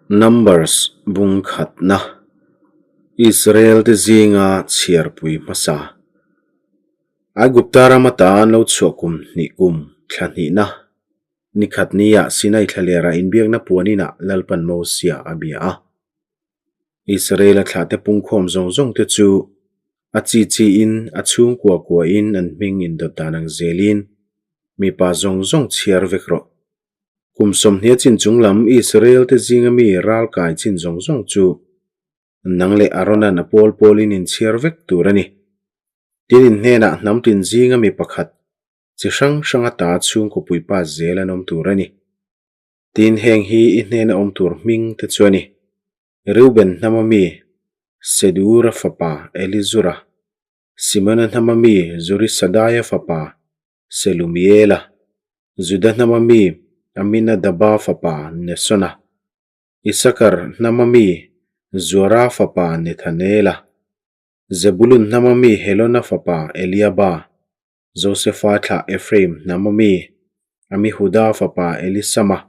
Numbers bung khatna, Israel-te zinga chhiarpui hmasa. Aigupta ram ata an lo chhuah kum hnih kum thla hnihna, ni khat nia Sinai thlalera inbiakna puan inah Lalpan Mosia a bia a. Israel-a thlahte pungkhawm zawng zawngte chu a chi chiin, a chhungkua kuain an hming indawt dan ang zelin mipa zawng zawng chhiar vek rawh. Kum sawmhnih a chin chung lam Israel-te zinga mi ral kai chin zawng zawng chu nang leh Aaron-a'n a pawl pawlin in chhiar vek tur a ni. Tin, in hnenah hnam tin zinga mi pakhat chi hrang hrang ata chhungkaw puipa zel an awm tur a ni. Tin, heng hi i hnena awm tur hming te chu a ni, Reuben hnama mi Sedura fapa Elizura, Simona hnama mi Zurisadaia fapa Selumiela, Juda hnama mi Aminadaba fapa Nesona, Isakar hnama mi Zuara fapa Nethanela, Zebulun hnama mi Helona fapa Eliaba, Josefa thlah Ephraim hnama mi Amihuda fapa Elisama,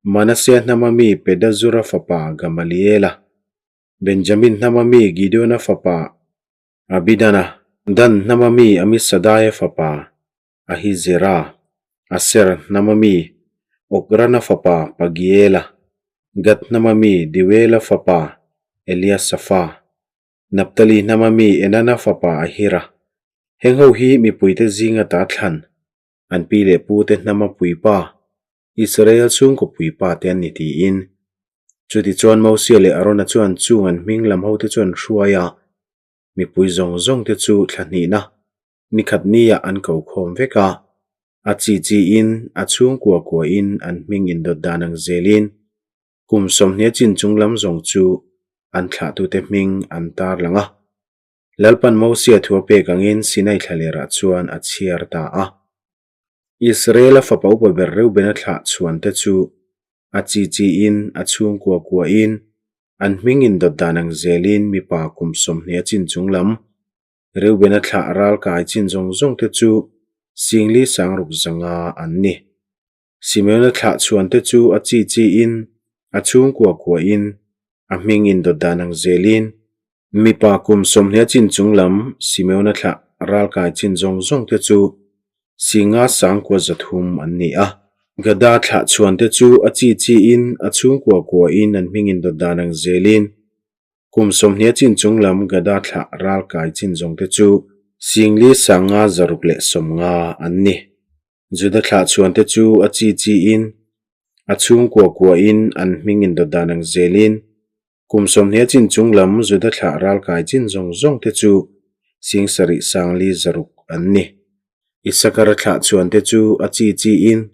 Manasea hnama mi Pedazura fapa Gamaliela, Benjamin hnama mi Gideona fapa Abidana, Dan hnama mi Amisadaia fapa Ahizera, Aser hnama mi Okrana fapa Pagiela, Gad hnama mi Deuela fapa Eliasafa, Naphtali hnama mi Enana fapa Ahira. Heng ho hi mipuite zinga ta thlan, an pi leh pute hnama puipa, Israel chhungkaw puipa te an ni tiin. Chutichuan Mosia leh Arona chuan chung an hming lam hote chu an hruai a, mipui zawng zawng te chu thla hnihna ni khat niah an ko khawm vek a, a chi chiin, a chhungkua kuain an hming indawt dan ang zelin kum sawmhnih a chin chung lam zawng chu an thlahtute hming an tar lang a. Lalpan Mosia thu a pek angin Sinai thlalerah chuan a chhiar ta a. Israel-a fapa upa ber Reubena thlah chhuante chu a chi chiin, a chhungkua kuain, an hming indawt dan ang zelin mipa kum sawmhnih a chin chung lam Reubena thlah ral kai chin zawng zawngte chu Singli Sangruk zanga an ni. Simeona thlah chhuante chu a chi chiin, a chhungkua kuain, a hming indawt dan ang zelin Mipa kum sawmhnih a chin chung lam Simeona thlah ralkai chin zawng zawng te chu Singa sangkua zathum an ni a. Gada thlah chhuan te chu a chi chiin a chhungkua kuain an hming indawt dan ang zelin kum sawmhnih a chin chung lam Gada thlah ralkai chin zawng te chu Singli sanga zaruk leh sawmnga an ni. Juda thlah chhuan te chu a chi chiin a chhungkua kuain an hming indawt dan ang zelin Kum sawmhnih a chin chung lam Juda thlah ralkai chin zawng zawng te chu sing sarih sangli zaruk an ni. Isakara thlah chhuan te chu a chi chiin,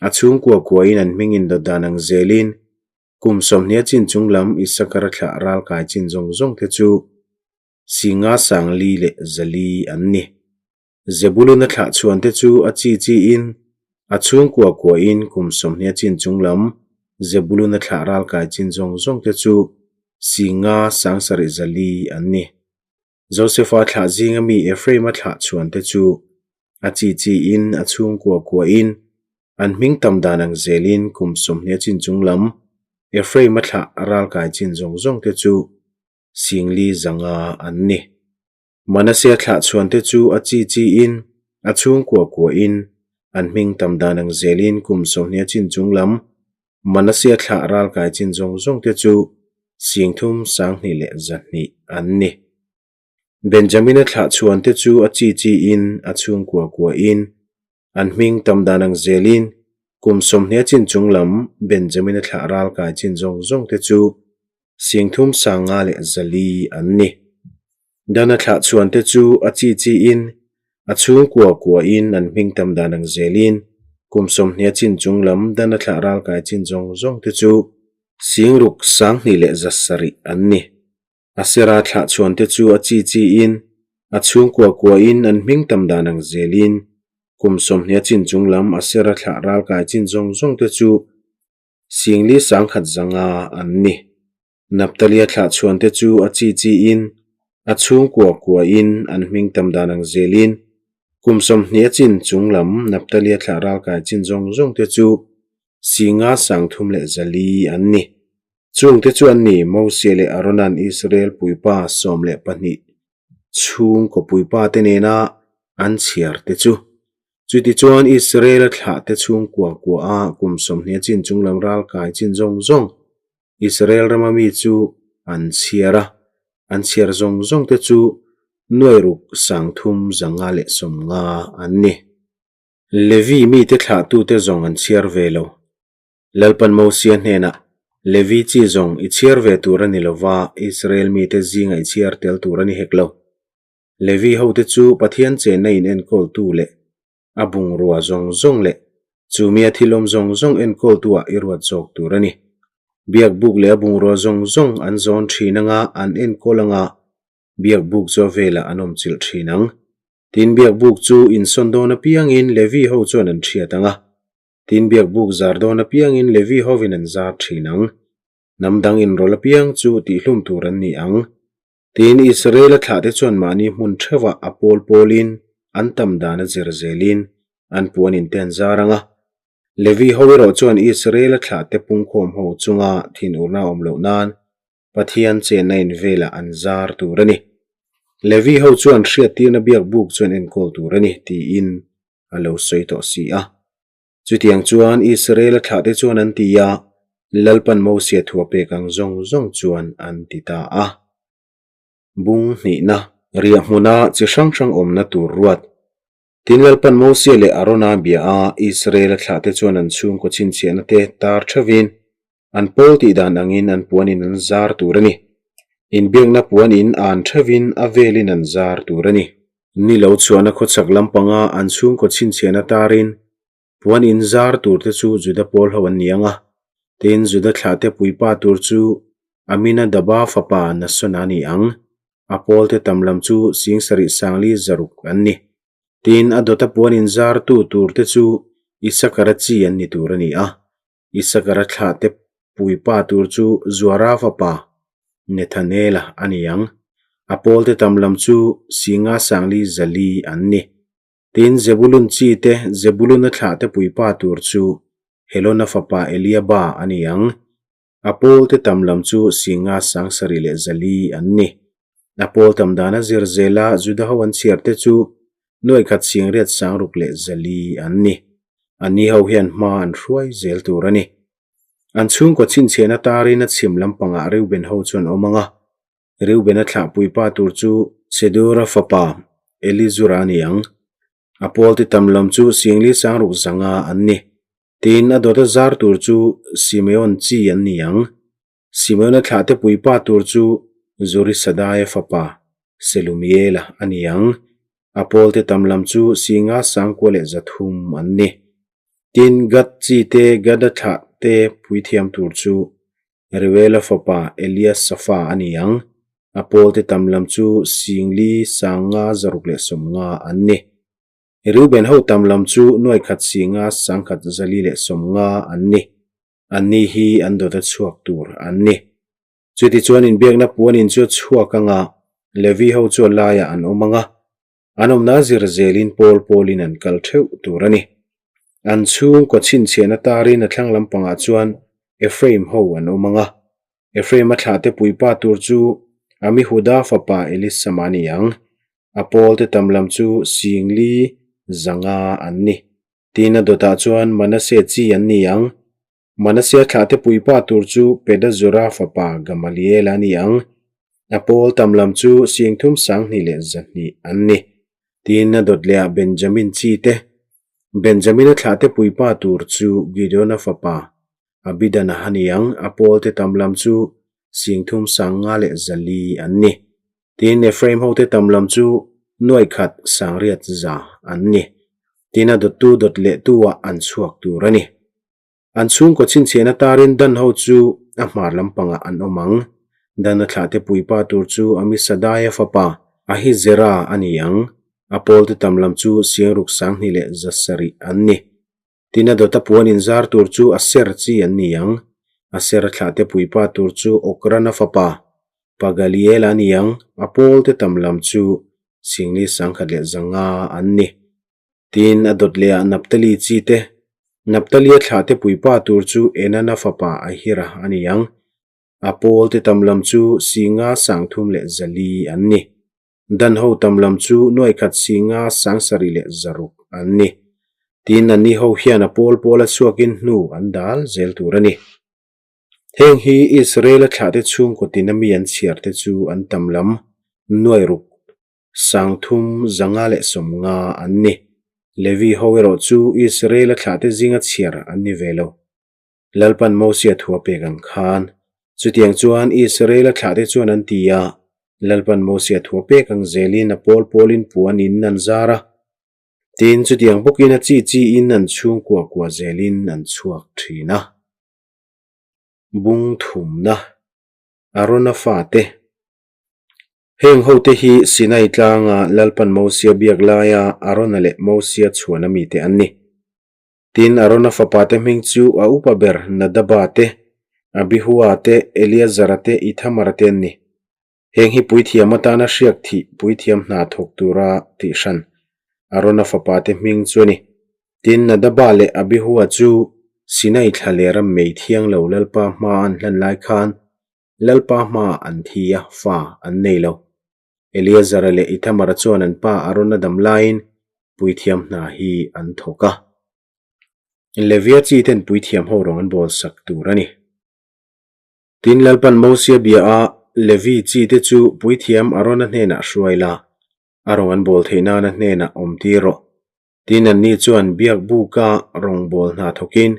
a chhungkua kuain an hming indawt dan ang zelin kum sawmhnih a chin chung lam Isakara thlah ralkai chin zawng zawng te chu singa sangli leh zali an ni. Zebuluna thlah chhuan te chu a chi chiin, a chhungkua kuain kum sawmhnih a chin chung lam Zebuluna thlah ralkai chin zawng zawng te chu Singa sangsarih zali an ni. Josefa thlah zinga mi Ephraima thlah chhuan te chu a chi chiin, a chhungkua kuain, an hming tam dan ang zelin kum sawmhnih a chin chung lam Ephraima thlah ralkai chin zawng zawng te chu Singli zanga an ni. Manasea thlah chhuante chu a chi chiin, a chhungkua kuain, an hming tam dan ang zelin kum sawmhnih a chin chung lam Manasea thlah ralkai chin zawng zawngte chu singthum sanghnih leh zahnih an ni. Benjamina thlah chhuante chu a chi chiin, a chhungkua kuain, an hming tam dan ang zelin kum sawmhnih a chin chung lam Benjamina thlah ralkai chin zawng zawngte chu singthum sanga leh zali an ni. Dana thlah chhuante chu a chi chiin, a chhungkua kuain an hming tam dan ang zelin kum sawmhnih a chin chung lam Dana thlah ralkai chin zawng zawngte chu singruk sanghnih leh zasarih an ni. Asera thlah chhuante chu a chi chiin, a chhungkua kuain an hming tam dan ang zelin kum sawmhnih a chin chung lam Asera thlah ralkai chin zawng zawngte chu Singli sangkhat zanga an ni. Naptalia thlah chhuante chu a chi chiin, a chhungkua kuain an hming tam dan ang zelin kum sawmhnih a chin chung lam Naptalia thlah ralkai chin zawng zawngte chu Singa sangthum leh zali an ni. Chungte chu an ni, Mosia leh Aarona'n Israel puipa 12 chhungkaw puipate nena an chhiar te chu. Chutichuan Israela thlahte chhungkua kuaha kum 20 a chin chunglam ral kai chin zawng zawng Israel rama mi chu an chhiar a, an chhiar zawng zawng te chu nuai ruk 350 an ni. Levi mite thlahtute zawng an chhiar ve lo. Lalpan Mosia hnenah, Levi chi zawng i chhiar ve tur a ni lo va, Israel mite zinga i chhiar tel tur a ni hek lo. Levi hote chu Pathian chenna in enkawltu leh a bungrua zawng zawng leh chumi a thil awm zawng zawng enkawltuah i ruat zawk tur a ni. Biakbuk leh a bungrua zawng zawng an zawn thin anga an enkawl anga biakbuk chu a velah an awmchilh thin ang. Tin, biakbuk chu insawn dawn apiangin Levi ho chuan an hriat ang a. Tin, biakbuk zar dawn apiangin Levi hovin an zar thin ang. Hnam dang inrawlh apiang chu tihlum tur an ni ang. Tin, Israela thlahte chuan mahni hmun theuhah a pawl pawlin an tam dan a zir zelin an puan inte an zar ang a. Levi ho erawh chuan Israela thlahte pungkhawm ho chunga thinurna a awm loh nan Pathian chenna in velah an zar tur a ni. Levi ho chuan hriattirna biakbuk chu an enkawl tur a ni, tiin a lo sawi tawh si a. Chutiang chuan Israela thlahte chuan an ti a, Lalpan Mosia thu a pek ang zawng zawng chuan an ti ta a. Bung hnihna, riah hmuna chi hrang hrang awmna tur ruat. Tin, Lalpan Mosia leh Arona bia a, Israela thlahte chuan an chhungkaw chhinchhiahna te tar theuhin an pawl tih dan angin an puanin an zar tur a ni. Inbiakna puanin an theuhin a velin an zar tur a ni. Ni lo chhuahna khawchhak lampanga an chhungkaw chhinchhiahna tarin puan in zar tur te chu Juda pawl ho an ni ang a, tin Juda thlahte puipa tur chu Aminadaba fapa Nasona a ni ang. A pawlte tam lam chu 7600 an ni. Tin, a dawta puan in zartu tur te chu Isakara chi an ni tur a ni a. Isakara thlahte puipa tur chu Zuara fapa Nethanela a ni ang. A pawlte tam lam chu 5400 an ni. Tin, Zebulun chi te Zebuluna thlahte puipa tur chu Helona fapa Eliaba a ni ang. A pawlte tam lam chu 5704 an ni. A pawl tam dana zir zela Juda ho an chhiar te chu 18,604 an ni. Anni ho hian hma an hruai zel tur a ni. An chhungkaw chhinchhiahna tarin a chhim lampangah Reuben ho chu an awm ang a. Reuben-a thlahpuipa tur chu Shedura fapa Elizura a ni ang. A pawlte tam lam chu 5600 an ni. Tin, a dawta zar tur chu Simeon chi an ni ang. Simeona thlahte puipa tur chu Zurisadaia fapa Selumiela a ni ang. A pawlte tam lam chu 5300 an ni. Tin, Gad chi te Gada thlahte puithiam tur chu Reuela fapa Eliasafa a ni ang. A pawlte tam lam chu 4550 an ni. Reuben ho tam lam chu 1,550 an ni. Anni hi an dawta chhuak tur an ni. Chutichuan inbiakna puanin chu a chhuak ang a, Levi ho chu a laiah an awm ang a, an awmna zir zelin pawl pawlin an kal theuh tur a ni. An chhungkaw chhinchhiahna tarin a thlang lampangah chuan Ephraim ho an awm ang a, Ephraim-a thlahte puipa tur chu Amihuda fapa Elisama a ni ang. A pawlte tam lam chu 4,500 an ni. Tin a dawtah chuan Manase chi an ni ang. Manasea thlahte puipa tur chu Pedazura fapa Gamaliela a ni ang. A pawl tam lam chu 32,200 an ni. Tin a dawt lehah Benjamin chi te. Benjamina thlahte puipa tur chu Gideona fapa Abidana a ni ang. A pawlte tam lam chu 35,400 an ni. Tin, Ephraim hote tam lam chu 18,800 an ni. Tin, a dawttu dawt lehtu-ah an chhuak tur a ni. An chhungkaw chhinchhiahna tarin Dan ho chu a hmar lampangah an awm ang. Dan a thlahte puipa tur chu Amisadaia fapa Ahizera a ni ang. A pawlte tam lam chu 62,700 an ni. Tin, a dawta puan inzar tur chu Aser chi an ni ang. Aser a thlahte puipa tur chu Okrana fapa Pagaliela a ni ang. A pawlte tam lam chu 41,500 an ni. Tin, a dawt lehah Naphtali chi te, Naphtali a thlahte puipa tur chu Enana fapa Ahira a ni ang. A pawlte tam lam chu 50 304 an ni. Dan ho tam lam chu 1000 50 76 an ni. Tin, anni ho hian a pawl pawla chhuakin hnu an dal zel tur a ni. Heng hi Israel-a thlahte chhungkaw tina mi an chhiarte chu an tam lam 600 350 an ni. Levi ho erawh chu Israel-a thlahte zinga chhiar an ni ve lo. Lalpan Mosia thu a pek ang khan. Chutiang chuan Israel-a thlahte chuan an ti a, Lalpan Mosia thu a pek ang zelin a pawl pawlin puan in an zar a. Tin, chutiang bawkin a chi chiin an chhungkua kua zelin an chhuak thin a. Bung thumna, Arona fate. Heng hote hi Sinai tlanga Lalpan Mosia biak laia Arona leh Mosia chhuana mite an ni. Tin, Arona fapate hming chu a upa ber Nadaba te, Abihua te, Eleazara te, Ithamara te an ni. Heng hi puithiam atana hriak thih puithiam hna thawk tura tih hran Arona fapate hming chu a ni. Tin, Nadaba leh Abihua chu Sinai thla leh ram mei thiang lo Lalpa hma an hlan lai khan Lalpa hmaah an thi a, fa an nei lo. Eleazara leh Ithamara chuan an pa Arona dam laiin puithiam hna hi an thawk a. Levia chi ten puithiam ho rawng an bawl sak tur a ni. Tin, Lalpan Mosia bia a, Levi chi te chu puithiam Arona hnenah hruai la, a rawng an bawl theih nana hnenah awm tir rawh. Tin, anni chuan biak buka rawngbâwl hna thawkin,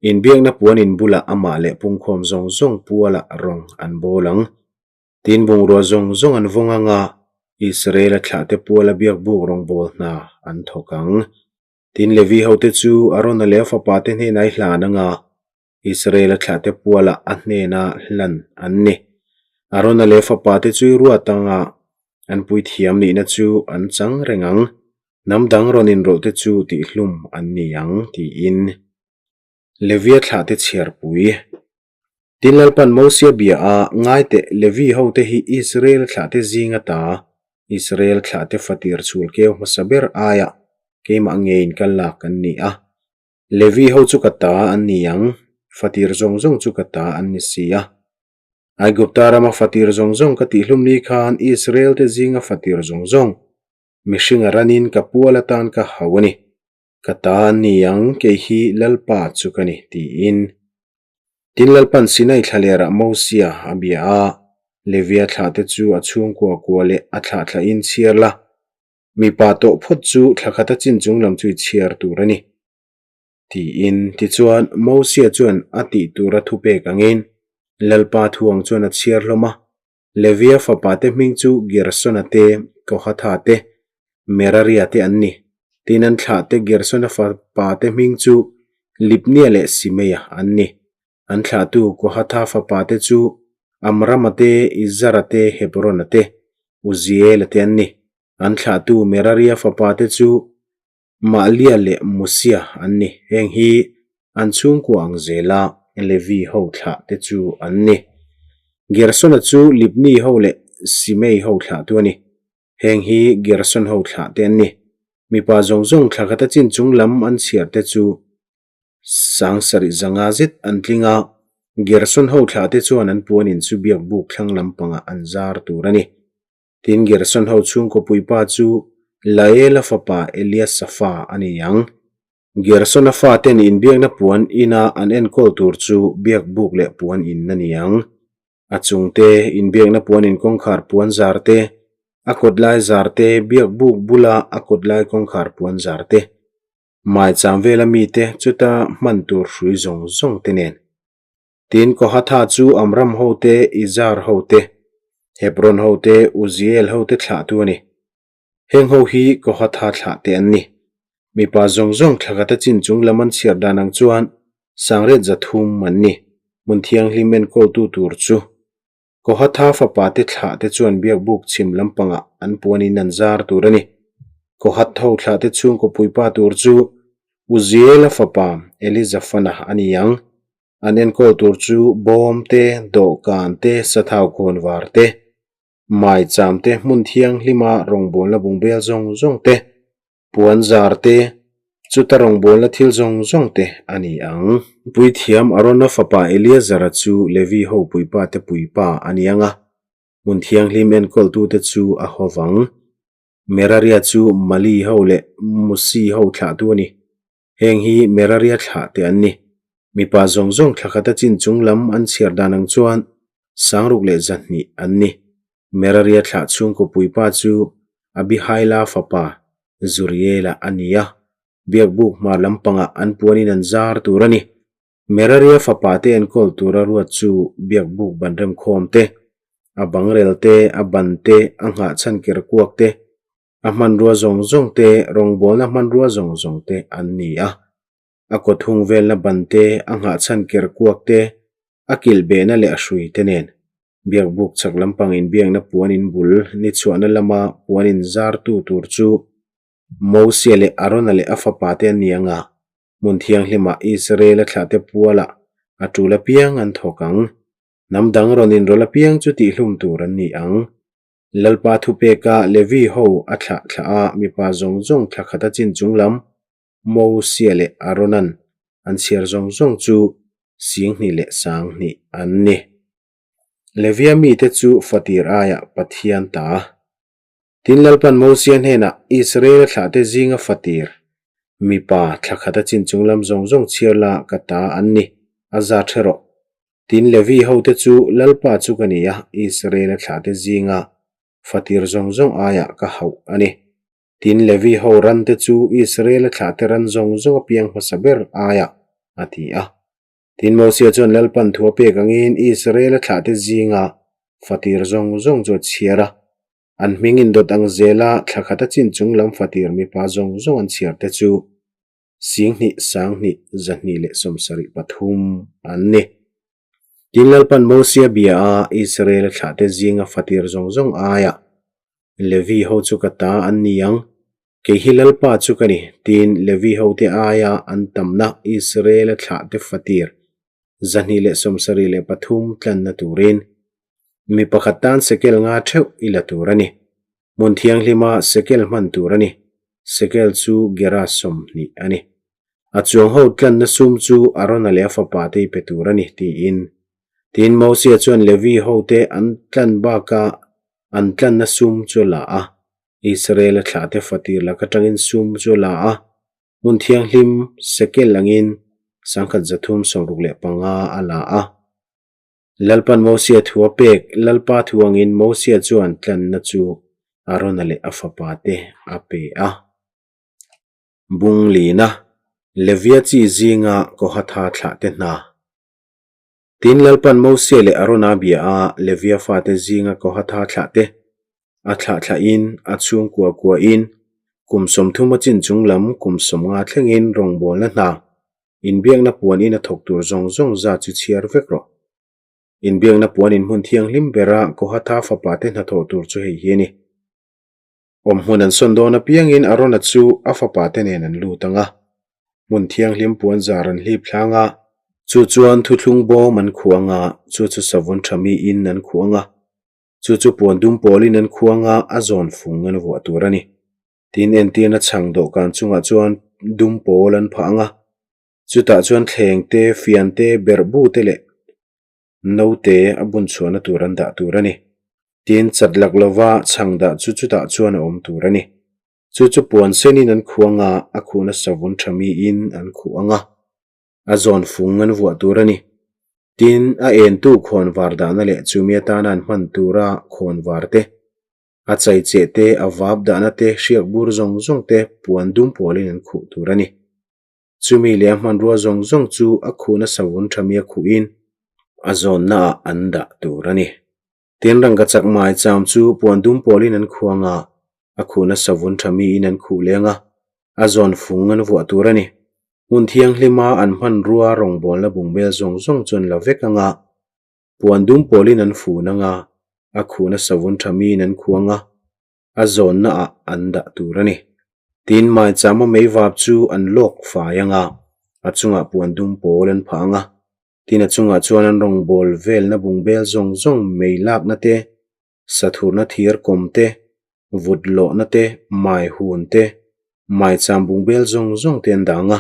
inbiakna puan in bulah amah leh pungkhawm zawng zawng pualah rawng an bâwl ang. Tin, bungrua zawng zawng an vawng ang a, Israel-a thlahte puala biak buk rawngbâwl hna an thawk ang. Tin, Levi hote chu Arona leh a fapate hnenah i hlan ang a, Israel-a thlahte pualah a hnena hlan an ni. Arona leh fapate chu i ruat ang a, an puithiam nihna chu an chang reng ang. Hnam dang rawn inrawlhte chu tihhlum an ni ang, tiin Levia thlahte chhiarpui. Tin, Lalpan Mosia bia a, Ngai teh, Levi hote hi Israel thlahte zing ata Israel thlahte fatir chhul keu hmasa ber aiah keimah ngeiin ka lak an ni a. Levi ho chu ka ta an ni ang, fatir zawng zawng chu ka ta an ni si a. Aigupta rama fatir zawng zawng ka tihhlum ni khan Israel te zinga fatir zawng zawng mihringa ranin ka pual atan ka hau a ni. Ka ta an ni ang, kei hi Lalpa chu ka ni, tiin. Tin, Lalpan Sinai thlalerah Mosia a bia a, Levia thlahte chu a chhungkua kua leh a thlah thlahin chhiar la, Mipa tawh phawt chu thla khat a chin chung lam chu i chhiar tur a ni, tiin. Tichuan, Mosia chuan a tih tura thupek angin Lalpa thuang chuan a chhiar hlawm a. Levia fapate hming chu Gersona te, Kohatha te, Meraria te an ni. Tin, an thlahte Gersona fapate hming chu Libnia leh Simeia an ni. An thlahtu Kohatha fapate chu Amrama te, Izara te, Hebrona te, Uziela te an ni. An thlahtu Meraria fapate chu Mahlia leh Musia an ni. Heng hi an chhungkua ang zela Levi ho thlah te chu an ni. Gersona chu Libni ho leh Simei ho thlahtu a ni. Heng hi Gerson ho thlah te an ni. Mipa zawng zawng thla khata chin chung lam an chhiar te chu 7000 zet an tling a, Gerson ho thlahte chuan an puan in chu biak buk thlang lampangah an zar tur a ni. Tin, Gerson ho chhungkaw puipa chu Laela fapa Eliasafa a ni ang. Gersona faten inbiakna puan ina an enkawl tur chu biak buk leh puan in a ni ang. A chungte, inbiakna puan in kawngkhar puan zar te, a kawtlai zar te, biak buk bula a kawtlai kawngkhar puan zar te, Maicham vela mite chuta hman tur hrui zawng zawng te nen. Tin, Kohatha chu Amram hote, Izhar hote, Hebron hote, Uziel hote thlahtu a ni. Heng ho hi Kohatha thlahte an ni. Mipa zawng zawng thlakhat a chin chung lam an chhiar dan ang chuan 300 an ni. Hmun thianghlim enkawltu tur chu Kohatha fapate thlahte chuan biakbuk chhim lampangah an puanin an zar tur a ni. Kohath ho thlahte chhungkaw puipa tur chu Uziela fapa Elizafana a ni ang. An enkawl tur chu bawm te, dawhkan te, sathau khawnvar te, maicham te, hmun thianghlima rawngbawlna bungbel zawng zawng te, puan zar te, Chuta rawngbawlna thil zawng zawng te a ni ang. Puithiam Arona fapa Eleazara chu Levi ho puipa te puipa a ni ang a, hmun thianghlim enkawltute chu a haw vang. Meraria chu Mali ho leh Musi ho thlahtu a ni. Heng hi Meraria thlah te an ni. Mipa zawng zawng thla khata chin chung lam an chhiar dan ang chuan 6000 an ni. Meraria thlah chhungkaw puipa chu Abihaila fapa Zuriela a ni a, biakbuk hmar lampangah an puanin an zar tur a ni. Meraria fapa te enkawl tura ruat chu biakbuk ban remkhawm te, a bangrel te, a ban te, a nghahchhan ker kuak te, A hmanrua zawng zawng te, rawngbawlna hmanrua zawng zawng te an ni a. A kawt hung velna ban te, a nghahchhan ker kuak te, a kilh behna leh a hrui te nen. Biakbuk chhak lampang inbiakna puan in bul ni chhuahna lama puan in zartu tur chu Mosia leh Arona leh a fapa te an ni ang a, hmun thianghlimah Israel-a thlahte pualah a tul apiang an thawk ang. Hnam dang rawn inrawlh apiang chu tihhlum tur an ni ang. Lalpa thupeka Levi ho a thlah thlah a, mipa zawng zawng thla khat a chin chung lam Mosia leh Aaronan an chhiar zawng zawng chu 20 leh 20 an ni. Levia mite chu fatir aiah Pathian ta. Tin Lalpan Mosia hnenah Israela thlahte zinga fatir mipa thla khat a chin chung lam zawng zawng chhiar la ka ta an ni, a za the rawh. Tin, Levi hote chu Lalpa chu ka ni a, Israela thlahte zinga fatir zawng zawng aiah ka hauh a ni. Tin, Levi ho rante chu Israela thlahte ran zawng zawng a piang hmasa ber aiah, a ti a. Tin, Mosia chuan Lalpan thu a pek angin Israela thlahte zinga fatir zawng zawng chu a chhiar a. An hming indawt ang zela thla khat a chin chung lam fatir mipa zawng zawng an chhiar te chu 20 20 273 an ni. Tin Lalpan Mosia bia a Israel a thlahte zinga fatir zawng zawng aiah Levi ho chu ka ta an ni ang, kei hi Lalpa chu ka ni, tin Levi hote aia an tamna Israel a thlahte fatir 273 tlanna turin mi pakhat tan sekel nga theuh i la tur a ni. Hmun thianghlima sekel hman tur a ni. Sekel chu Gera 20 a ni. A chuang ho tlanna sum chu Arona leh a fapa te i pe tur a ni, tiin. Tin, Mosia chuan Levi hote an tlan baka an tlanna sum chu a la a. Israel-a thlahte fatir lak atangin sum chu a la a. Hmun thianghlim sekel angin 1365 a la a. Lalpan Mosia thu a pek, Lalpa thu angin Mosia chuan tlanna chu Arona leh a fapa te a pe a. Bung lina, Levia chi zinga Kohatha thlah te hna. Tin Lalpan Mosia leh Arona bia a, Levia fate zinga Kohatha thlah te, a thlah thlahin, a chhungkua kuahin, kum 30 a chin chung lam kum 50 thlengin rawngbawlna hna, Inbiakna puan in a thawk tur zawng zawng zat chu chhiar vek rawh. Inbiakna puan in hmun thianghlim bera Kohatha fapa te hnathawh tur chu hei hi a ni. Awm hmun an sawn dawn apiangin Arona chu a fapa te nen an lut ang a. Hmun thianghlim puan zar an hlip thlang a. Chu chuan thuthlung bawm an khuh ang a, chu chu savun tha miin an khuh ang a. Chu chu puan dum pawlin an khuh ang a, a zawn fung an vuah tur a ni. Tin, entirna chhang dawhkan chungah chuan dum pawl an phah ang a, chutah chuan thleng te, fian te, berhbu te leh note a bun chhuahna tur an dah tur a ni. Tin, chat lak lova chhang dah chu chutah chuan a awm tur a ni. Chu chu puan senin an khuh ang a, a khuhna savun tha miin an khuh ang a, a zawn fung an vuah tur a ni. Tin, a entu khawnvar dahna leh chumi atana an hman tura khawnvar te, A chaicheh te, a vap dahna te, hriak bur zawng zawng te puan dum pawlin an khuh tur a ni. Chumi leh a hmanrua zawng zawng chu a khuhna savun tha mi a khuhin a zawnnaah an dah tur a ni. Tin, rangkachak mai cham chu puan dum pawlin an khuh anga a khuhna savun tha miin an khuh leng a, a zawn fung an vuah tur a ni. Hmun thianghlima an hmanrua rawngbawlna bungbel zawng zawng chu an la vek anga Puan dum pawlin an fun ang a, a khuhna savun tha miin an khuh ang a, a zawnna ah an dah tur a ni. Tin, maichama meivap chu an lawk fai ang a, a chungah puan dum pawl an phah ang a. Tin, a chungah chuan an rawngbâwl velna bungbel zawng zawng mei lakna te, sathurna thir kawm te, vut lawhna te, mai hun te, Maicham bungbel zawng zawng te an dang a,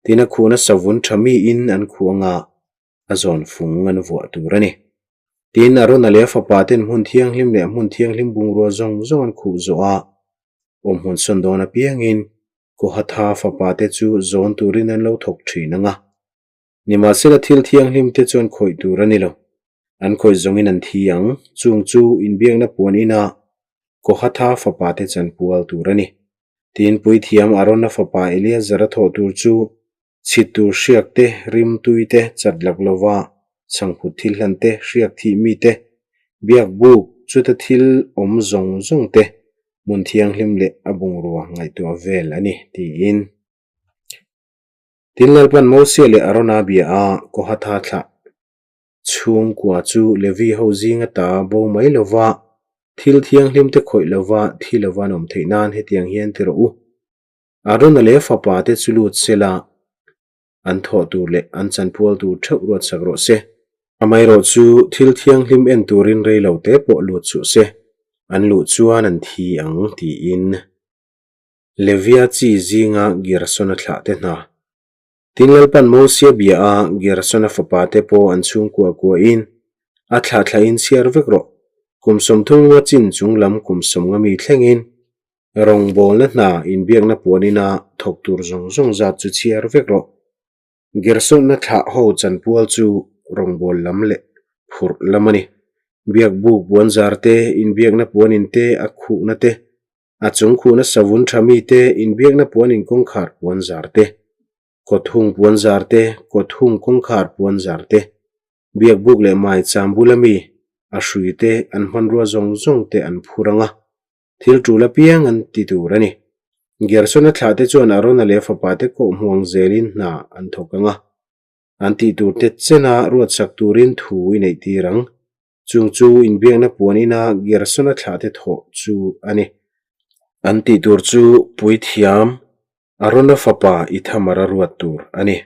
tin a khuhna savun tha miin an khuh anga a zawn fung an vuah tur a ni. Tin, Arona leh a fapa ten hmun thianghlim leh hmun thianghlim bungrua zawng zawng an khuh zawh a, awmhmun sawn dawn apiangin Kohatha fapa te chu zawn turin an lo thawk thin ang a. Nimahsela thil thianghlim te chuan khawih tur a ni lo. An khawih zawngin an thi ang, chung chu inbiakna puan inah Kohatha fapa te chanpual tur a ni. Tin, puithiam Arona fapa Eleazara thawh tur chu chhit tur hriak te, rimtui te, chat lak lova chhangphut thil hlan te, hriak thih mi te, biak buk, chuta thil awm zawng zawng te, hmun thianghlim leh a bungrua ngaihtuah vel a ni, tiin. Tin, Lalpan Mosia leh Arona bia a Kohatha thlah chhungkua chu Levi ho zinga ta bo mai lova, thil thianghlim te khawih lova, thi lova an awm theih nan hetiang hian ti rawh u. Arona leh a fapa te chu lut sela an thawh tur leh an chanpual tur theuh ruat sak rawh se. Amaherawh chu thil thianghlim en turin rei lo te pawh lut suh se, an luh chuan an thi ang tiin Levia chi zinga Gersona thlah te hna. Tin Lalpan Mosia bia a Gersona fapa te pawh an chhungkua kuahin a thlah thlahin chhiar vek rawh. Kum 30 nga chin chung lam kum 50 mi thlengin Rawngbawlna hna inbiakna puanina thawk tur zawng zawng zat chu chhiar vek rawh. Gersona thlah ho chanpual chu rawngbâwl lam leh phurh lam a ni. Biakbuk puanzar te, inbiakna puanin te, a khuhna te, a chung khuhna savun tha mi te, inbiakna puanin kawngkhar puanzar te, kawthung puanzar te, kawthung kawngkhar puanzar te, Biakbuk leh maicham bula mi a hrui te, an hmanrua zawng zawng te an phur ang a. Thil tul apiang an ti tur a ni. Gersona thlah te chuan Arona leh a fapa te kawh hmuang zelin hna an thawk ang a. An tih tur te chena ruatsak turin thu i neih tir ang. Chung chu inbiakna puan ina Gersona thlah te thawh chu a ni. An tih tur chu puithiam Arona fapa Ithamara ruat tur a ni.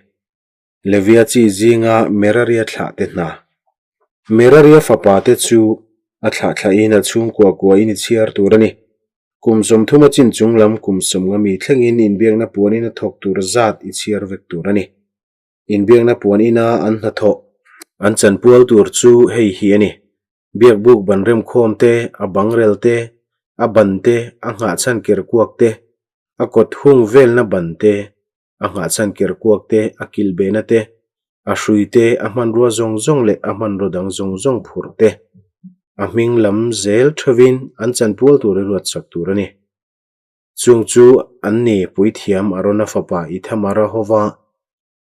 Levia chi zinga Meraria thlah te hna. Meraria fapa te chu a thlah thlahin a chhungkua kuahin i chhiar tur a ni. Kum 30 a chin chung lam kum 50 mi thlengin inbiakna puanin a thawk tur zat i chhiar vek tur a ni. Inbiakna puan ina an hnathawh an chanpual tur chu hei hi a ni. Biakbuk ban remkhawm te, a bangrel te, a ban te, a nghahchhan kerkuak te, a kawt hung velna ban te, a nghahchhan kerkuak te, a kilhbehna te, a hrui te, a hmanrua zawng zawng leh a hmanraw dang zawng zawng phurh te, a hming lam zel theuhin an chanpual tur i ruatsak tur a ni. Chung chu an ni puithiam Arona fapa Ithamara hova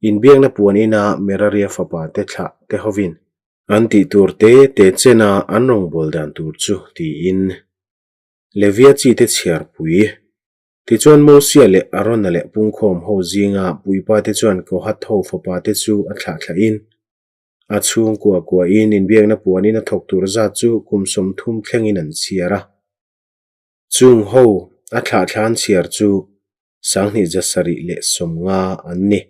inbiakna puan ina Meraria fapa te thlah te hovin an tih tur te te chena an rawngbâwl dan tur chu tiin Levia chi te chhiarpui Tichuan Mosia leh Arona leh pungkhawm ho zinga puipa te chuan Kohath ho fapa te chu a thlah thlahin, a chhungkua kuahin inbiakna puanin a thawk tur zat chu kum 30 thlengin an chhiar a. Chung ho a thlah thla an chhiar chu 2750 an ni.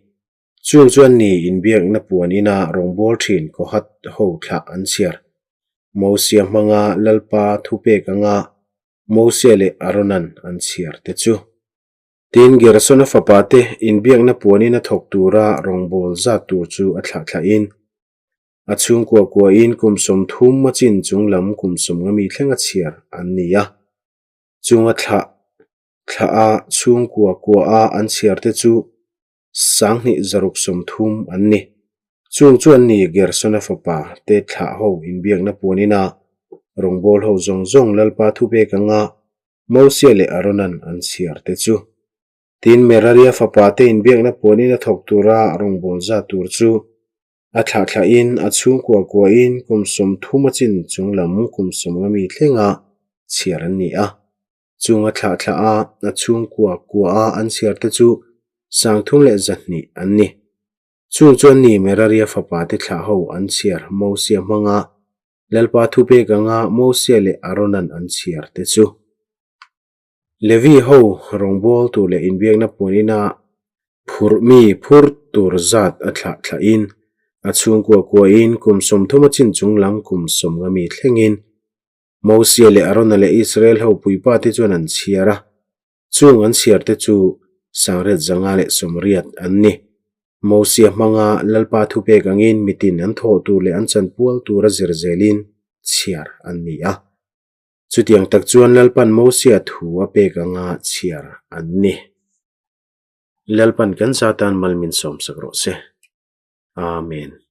Chung chuan ni inbiakna puan ina rawngbâwl ṭhin Kohath ho thlah an chhiar. Mosia hmanga Lalpa thupek anga Mosia leh Aronan an chhiar te chu. Tin, Gersona fapa te inbiakna puanin a thawk tura rawngbâwl zat tur chu a thlah thlahin, a chhungkua kuahin kum 30 a chin chung lam kum 50 mi thleng a chhiar an ni a. Chung a thlah thlah a chhungkua kua a an chhiar te chu 2630 an ni. Chung chu an ni Gersona fapa te thlah ho inbiakna puanina rawngbâwl ho zawng zawng Lalpa thupek anga Mosia leh Aronan an chhiar te chu. Tin, Meraria fapa te inbiakna puanina thawk tura rawngbâwl zat tur chu a thlah thlahin a chhungkua kuahin kum 30 a chin chung lam kum 50 mi thlenga chhiar an ni a. Chung a thlah thlah a, a chhungkua kua a an chhiar te chu 3200 an ni. Chung chuan ni Meraria fapa te thlah ho an chhiar Mosia hmanga Lalpa thupek anga Mosia leh Aronan an chhiar te chu. Levi ho rawngbâwl tur leh inbiakna puan ina phurh mi phur tur zat a thlah thlahin a chhungkua kuahin kum 30 a chin chung lam kum 50 mi thlengin Mosia leh Arona leh Israel ho puipa te chuan an chhiar a. Chung an chhiarte chu 1880 an ni. Mosia hmanga Lalpa thupek angin mitin an thawh tur leh an chanpual tura zir zelin chhiar an ni a. Chutiang tak chuan Lalpan Mosia thu a pek anga chhiar an ni. Lalpan kan zatan mal min sawmsak rawh se. Amen.